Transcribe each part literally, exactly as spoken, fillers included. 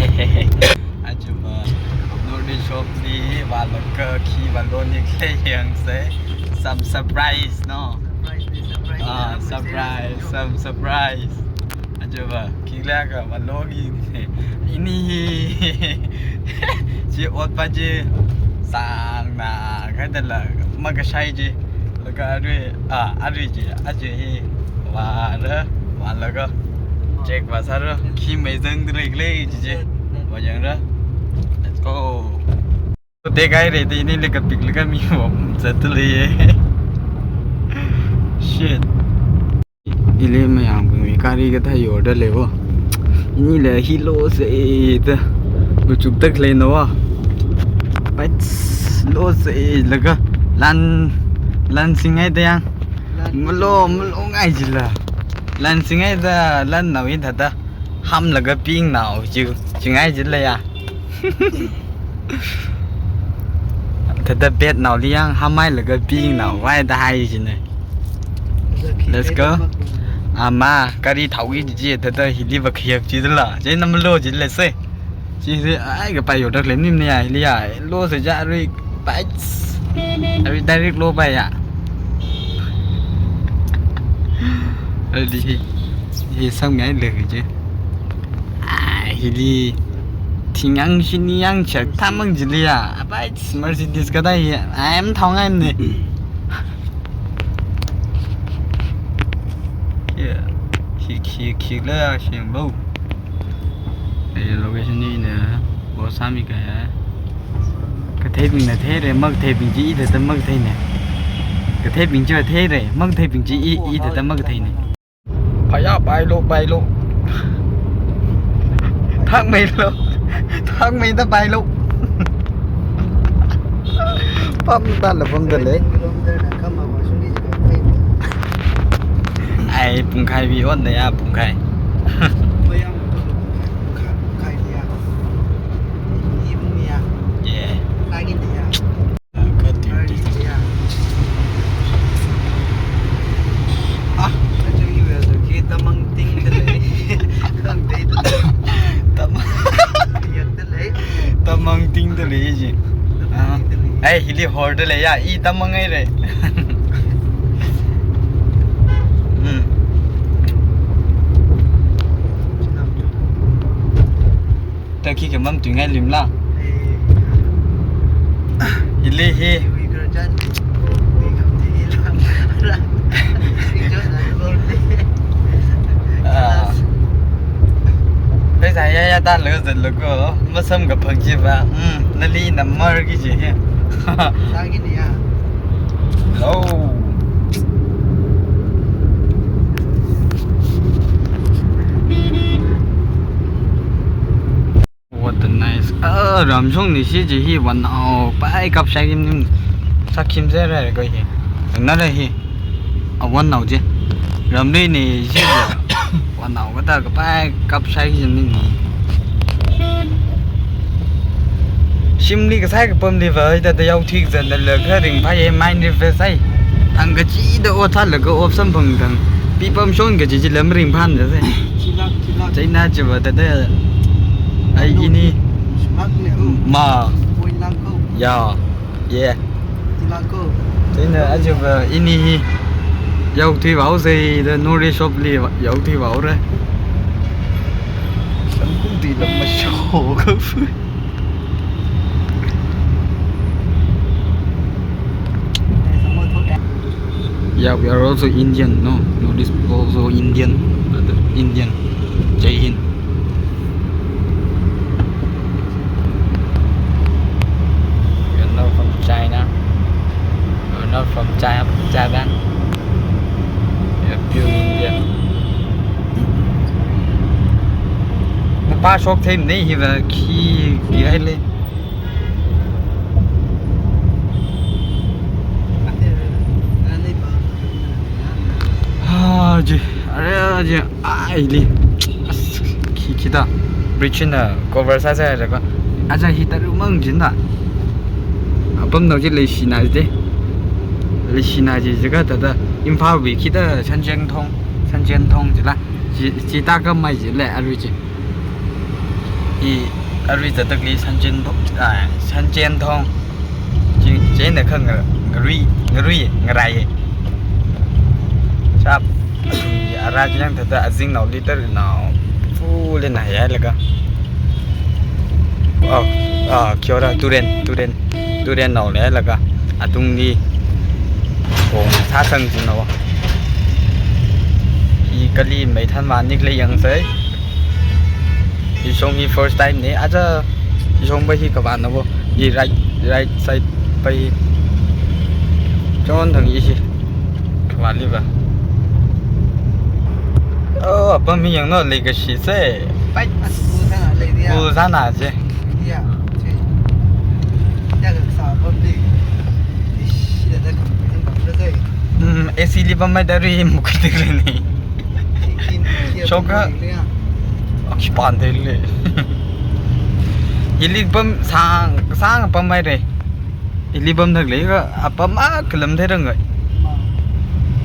Aja va North East Shop li vālaga khi vāloni khalei yangsa. Some surprise, no? Surprise, surprise. Ah, surprise, some surprise. Aja va khi laga vāloni. Ini hi. Chi ot pa chi sāngna kādala makashai chi. Laga arui, ah, arui chi, aja hi vāra, vālaga check vāsāra. Khi mei zangda leikhala chi chi. Vāyangra. Let's go. Tekhai re, te ini laga pick laga mi vom zatda leiya. Shit. Ili mayang bing mi gari kathā yorda leiwo. Inila hi losa da. Machukda khalei no wa. Pats losa laga lan, lan singai da yang. Malo, malongai jila. Lan singai da, lan nao hi thāda. Hamlaga ping nao chi, chingai jila ya. Thāda bet naoli yang hamhailaga ping nao vai da hai jine. Let's go. Ama, gari thaoki chi, thāda hili va khayak chila. Chieina malo jila se. Chi se, ai, kapai yorda khalei nim ne ya, hili ya. Losa ja arui, pai. Arui direct lo pai ya. Arui hi, hi sangmi ai le chi. Ai, hili. Thingyang shini yang chak thamang jili ya. Apai, Mercedes kathā hi. Ai, am thong ai ne. Khi, khi, khi, khi la ya shing bo. Eh, location ni ne, bo sāmi kaya. Katheibingna theira, makatheibing chi i thāda makatheina. Katheibing chi theira, makatheibing chi i, i thāda makatheina. Phaya, pailo, pailo. Thangmeilo. Thangmeida pailo. Pamda la pamda lei. Ai, pungkhai bi ot da ya, pungkhai. Yeah. Ah, aja hi weather khi tamang tingda lei. Khangtei da lei. Tamang. Yakda lei. Tamang tingda lei ji. Tamang tingda lei. Ah. Ai, hili horda lei ya, i tamang ai re. Hmm. Takhi kemam tuingai limla. Hili hi. Ah. Pheisā ya ya ta lo zat lo ko. Masam kaphang chi va. Hmm, nali namar ki chi hi. Sāki ni ya. Hello. What a nice. Ah, ramshong ni shi ji hi vanao pai kapshai kim nim sakhim se ra ko hi. Na ra hi. A vanao ji. Ramli ni shi ji. Vanao kathā kapai kapshai kim nim ni. Shimli kasai kapamli va, hithāda yaothui kazanla kha ringphāya, mind refresh sai. Thang kachida ot sālaga ot samphang thang. Pipam shon kaji chila maringphān da sai. Chilak, chilak. China chiva thāda. Ai, ini. Chilak ne, oh. Ma. Point lang ko. Ya. Yeah. Chilak ko. China aja va ini hi. Yaothui vao sai da North East Shop li yaothui vao ra. Samkung ti lam masho ko. Yeah, we are also Indian, no? No, these people also Indian. Indian. Jai Hind. We are not from China. We are not from China, Japan. We are pure Indian. Mapa shok them ne hi va khi khi hai le. Ah, ji, are, ji, ai li. As, khi khi da. Bridge na cover sāsa ra ka. Aja hi taru mang jin da. Apam nao ji leishi na ji. Leishi na ji ji ka da da. Imphal wui khi da Shancheng thong, Shancheng thong ji la. Ji, ji ta ka mai ji le aru ji. I arui zatakli Sanchen Thong, ah, Sanchen Thong. Chi, chieina kha nga-, ngarui, ngarui, ngarai. Chap, ara chiyang thāda azing nao liter nao. Full na ya laga. Oh, ah, Kiora, Turen, Turen, Turen nao le laga. Atungli. Kong sāsang jino. I kali mai than ma nik le yang sai. I shong hi first time ne, aja i shong pa hi kavāna vo. I right, right side pa hi. Chon thang i shi. Kavāli va. Oh, apam hi yangno leikashi se. Pai, as, bu sana le dia. Bu sana je. Dia, che. Dia ka sa apam di. Ishi, da da kam, kam, kam, da da. Hmm, A C li pammaida arui mukhuitik le ni. Shoka. Okipan de le. Ili pam sang, sang pammaire. Ili pamthak le ka apam a kalam thei rang ai.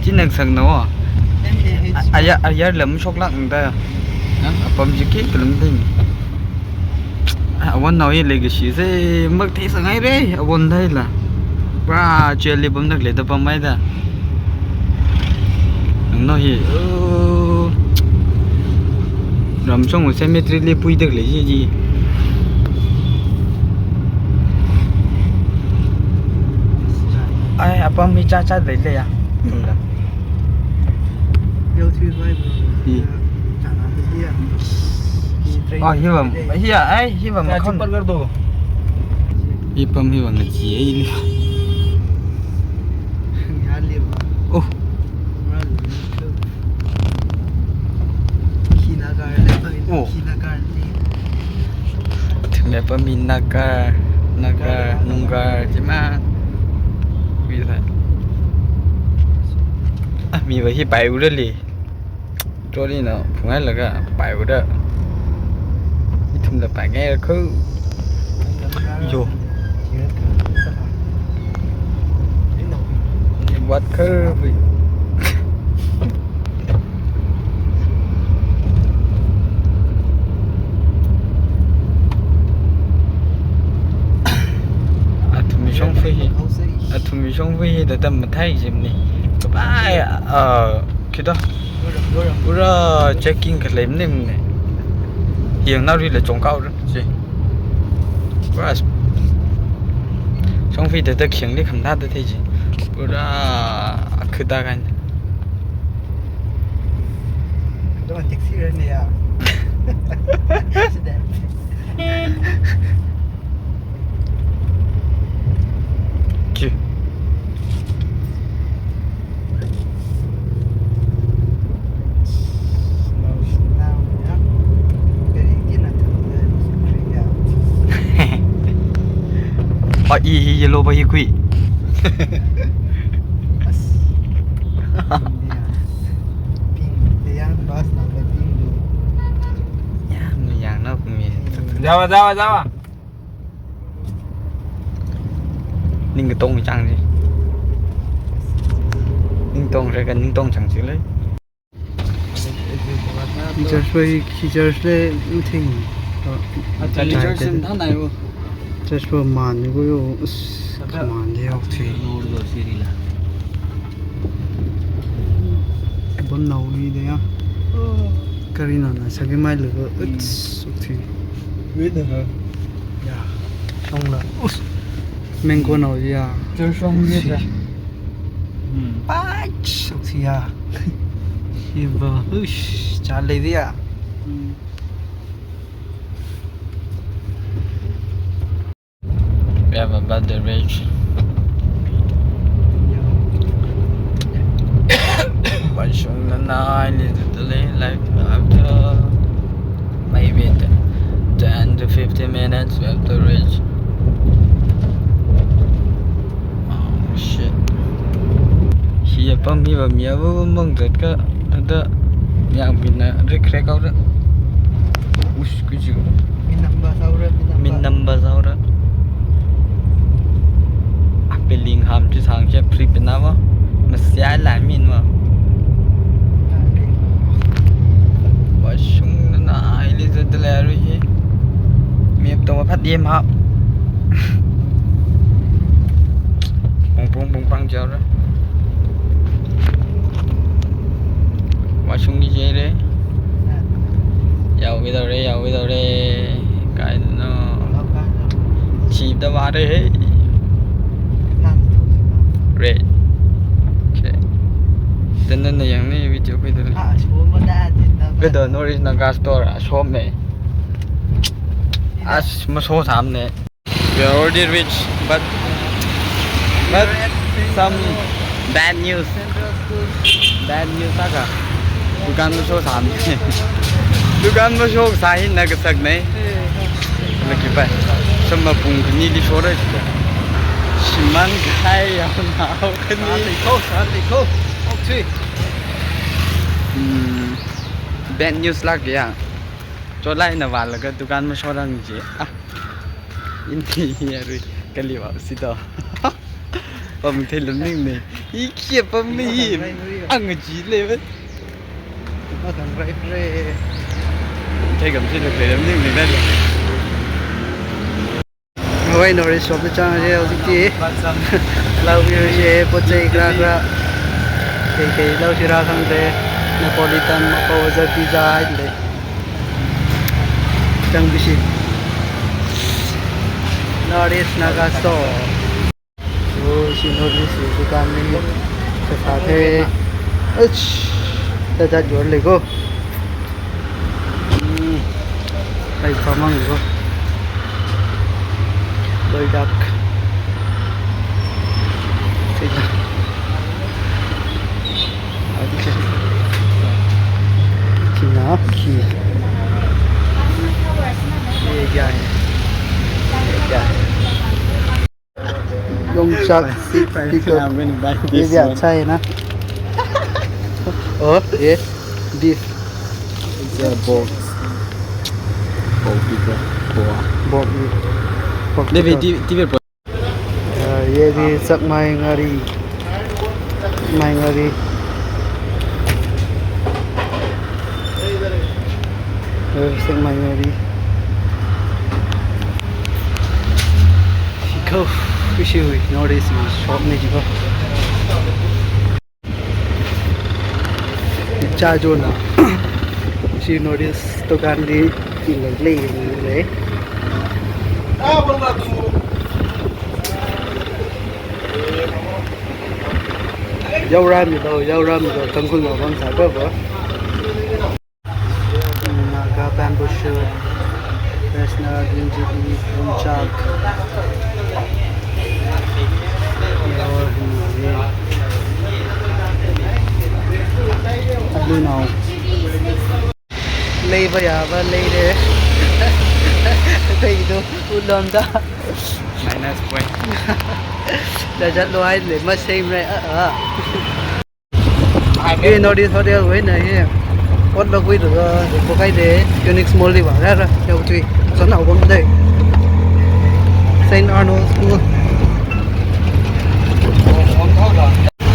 Chi nak sang na wa. Aya, aya lam shoklak nda. Apam chi ke kalam thei. Awon nao i leikashi se mak thei sangai re, awon thei la. Pra cheli pamthak le da pammaida. Nangno hi, oh. Ramshong cemetery li puitak le ji ji. Ai, apam hi cha cha le le ya. Tumda. Yo three five. Hmm. Ah, hi bam, hi ya, ai, hi bam. Ya, makhon. Chipar kar do. Hi pam hi bam na ji ai. Oh. Oh. Thumya pa mi nagar, nagar, nungar, jima. Wi sai. Ah, mi va hi pai ura le. Trolley na phungai laga pai ura. Ithum la pai ngai ko. Yo. What curve? Athumwui shongfa hi, athumwui shongfa hi thāda mathei jimni. Kapai, ah, khida. Pura checking khalei maning ne. Yang nari le chong kau re, si. Pura s-, shongfa thāda kheng li kham thāda thei ji. Pura khida kan. Don't take serious ne ya. Ki. Ah, i, i, yellow pa i kui. Pink, yang bus number pink. Ya, nu yang no kumi. Jawa, Jawa, Jawa. Ning katong chang ji. Ning tong re ka ning tong chang ji le. Teachers pa, teachers le thing. Ah, teachers in thanai wo. Teachers pa man ko yo, us, man de yok thi. Bon nao ni de ya. Kari na na sagi mai le ko, us, ok thi. Wait a minute. Ya, shong la. Us. Mengko nao ya. Teacher shong ya. Hmm. Ach, ok thi ya. Iba, ush, chale dia. Hmm. We have about the range. But shong na nine is the delay, like, after maybe ten to fifteen minutes we have to reach. Oh, shit. Hi apam hi va mi ava va mang zat ka, ada yang bina rek rek kau da. Ush, kuju. Min number saura, min number. Min number saura. Apeling ham chi sang che free pina va. Masya la min va. Washung na na ai le zat le ru hi. At yem hao. Pung pung pung pang jaora. Washroom ni jere. Yaodaore, yaodaore. Kaino. Chip da mare he. Red. Okay. Then then yang ni video ko itu. Kado North East Naga Store a shop me. As maso samne. We are already rich, but, but some bad news. Bad news sāka. Dukan masho samne. Dukan masho sāhina kasakne. Laki pai. Shim mapung ni di shora chida. Shimān kahai yaonao khani. Sāli ko, sāli ko. Okay. Hmm. Bad news lāka ya. Chotlāk eina vālaga dukan mashorang ji. Ah. Ini arui kali wa sito. Pam theilam ningne. Iki pam ni. Ang ji le. Thei kam ji le theilam ningne. Hoi, North East shop li chang je, hojikti. Lau biu je, pochui kra kra. Kei kei lau shira khangde. Napolitan, Makawa, pizza, ai le. Chang bishi. North East Naga Store. So, ishi North East dukan ni sāsā the. Ach, tajat yor lei ko. Hmm. Ai, pamang ko. Boiled duck. Thik hai. Thina khi. Ye kya hai? Ye kya hai? Yongchak. Pickle. I'm gonna buy this one. Ye kya hai na? Oh, ye beef. It's a pork. Pork pickle. Pork. Pork. Pork pickle. David, David, Ah, ye di chakmai ngari. Chakmai ngari. Eh, chakmai ngari. Shikho, ishi North East shop ni jiko. Cha jona. Ishi North East dukan li ilei lei lei. Yaora milo, yaora milo, Tangkhul lo bang sa ko bo. Naga bamboo shoot, freshener, green chilli, yongchak. Alu nao. Leiva yava leire. Keido ulonda. Minus point. Tajat lo ai le ma same re. Ah, ah. Hi, North East Hotel wui eina hi. Ot lākhuilaga, pokai de, Phoenix Mall li vāra, yaothui. Zan haowa de. Saint Arnold School.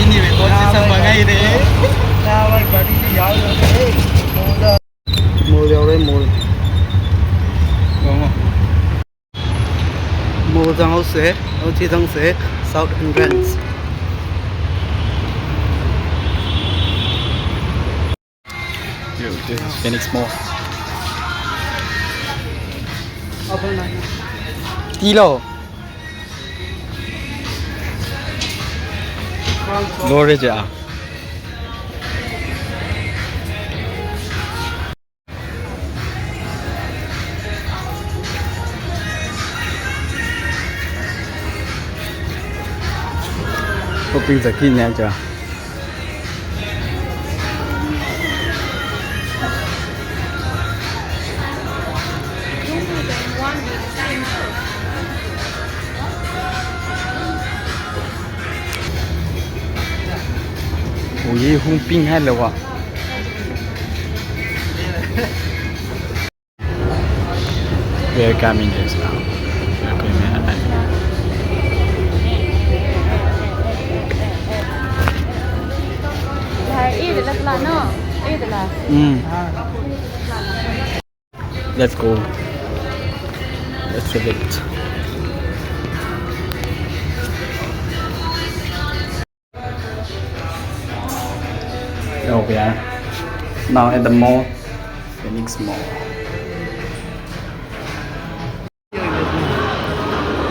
Ini record si samphang ngai de. Mall yaore, mall. Mall zanghaosa, achi zangsa, south entrance. Yo, this is Phoenix Mall. Tilo. Lore ja. Shopping zaki nya ja. Oh, ye hung ping hai lawa. We are coming just now. We are coming at night. Mm. Let's go. That's a bit. Oh, yeah. Now at the mall, Phoenix Mall.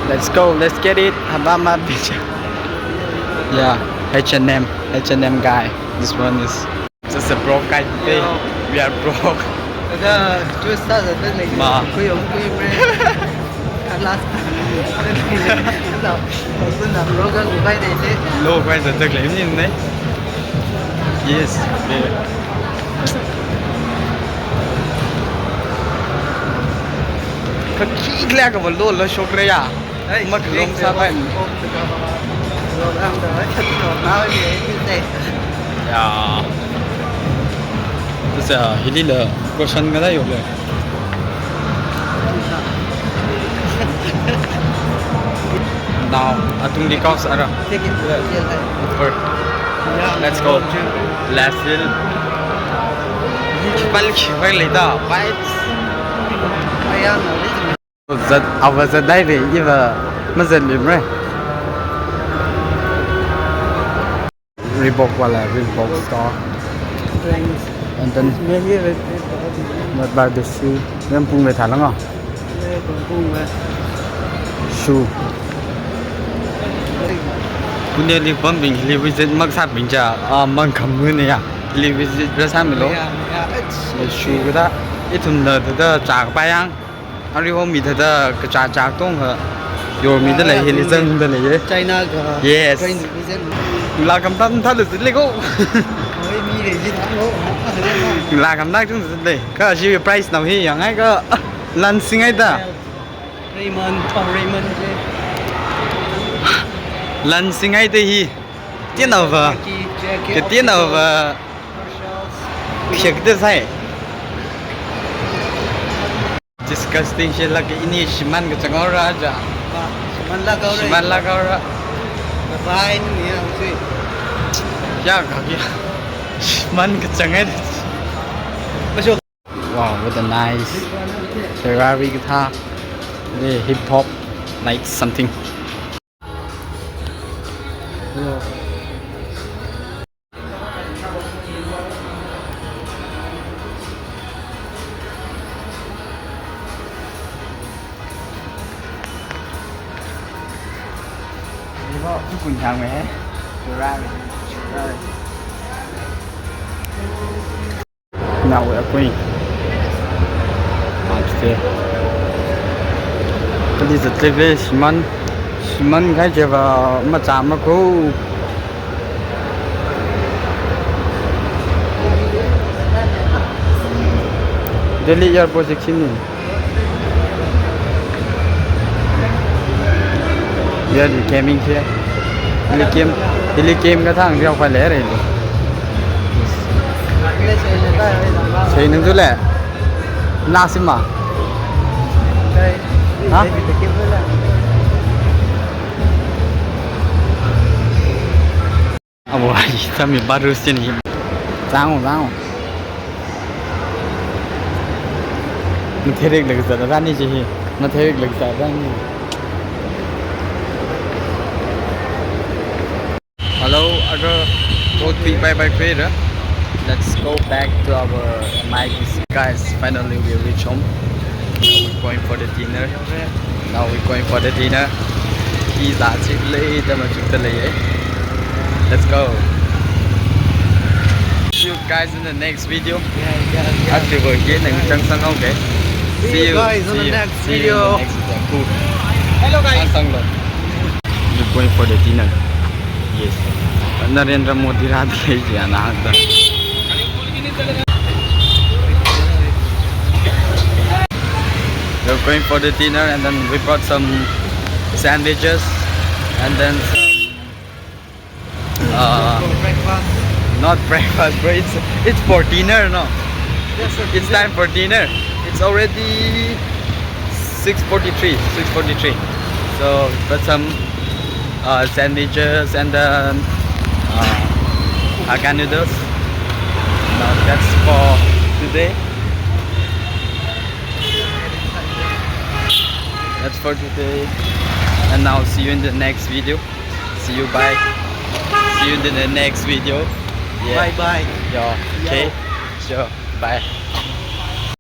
Let's go, let's get it. Havama Beach. Yeah, H and M, H and M guy. This one is just a broke guy today. Yeah. We are broke. Ada juice sa sa sa lagi. Ma. Kui om kui bre. Last. Sa sa broke guy today. Lo guy sa sa lagi ni ne. Yes. Yeah. Kakhi khala kava lo lo shokra ya. Hey, mak rom sa pai. Ya. Tasa hili la question ngala yo le. Now, atung di kau sara. Take it to the real life. Over. Yeah. Let's go. Last hill. Balik, balik da. Bye. Zat, ava zat dai ve, iva mazat lim re. Reebok wala, Reebok store. Thanks. And then, maybe Reebok. What about the shoe? Then pung ve thalang oh. Pung ve. Shoe. Pune li pambing, li visit maksabing ja, ah, mang kamu ne ya. Li visit rasa milo. Yeah, yeah, it's shoe kada. Ithum da da chak payang. Ari ho mi thāda kachā chā tong ha. Yor mi da lei, ah, hili zang da lei ye. China ka. Yes. Train reason. La kam tam thā le zit le ko. Oi, mi le zit ko. La kam nak tung zit le. Ka shi price nao hi yang ai ka. Lan sing ai da. Raymond, Tom Raymond je. Lan sing ai da hi. Tian nao va. Jackie, Jackie, ke tian nao va. Shek da sai. Disgusting shi lak ini shimān kachang ora ja. Ba, shimān lak ora. Shimān lak ora. Bye ni ya, usi. Ya, kaki. Shimān kachang ai. Masuk. Wow, what a nice Ferrari kathā. The hip hop, like something. Yeah. Iva, ukun yang me, eh? Ferrari. Ferrari. Now we are going upstairs. This is the T V, shimān, shimān kai jeva machā mako. Delhi airport section ni. Yali gaming se. Hili game, hili game kathā hāngriao khalei re lo. Sei nung tu le. Nā sima. Ha? Abo, ai, sami baru sini. Zang, zang. Matherik lagza rani ji hi. Matherik lagza rani. Hello, aga, go three bye bye khuira. Let's go back to our M I D C. Guys, finally we reach home. We're going for the dinner. Now we're going for the dinner. Khi zāsi lei, da machuk ta lei, eh. Let's go. See you guys in the next video. Yeah, yeah, yeah. Achi bo ye nang chang sang, okay. See you guys on the next video. Cool. Hello guys. Sang lo. We're going for the dinner. Yes. Narendra Modi ra de ya na ta. We're going for the dinner and then we brought some sandwiches and then some, uh, not breakfast, bro. It's, it's for dinner, no? It's time for dinner. It's already six forty-three, six forty-three. So, got some, uh, sandwiches and then, uh, Hakka noodles. Now, that's for today. That's for today. And now see you in the next video. See you, bye. See you in the next video. Yeah. Bye bye. Yeah. Okay. Sure. Bye.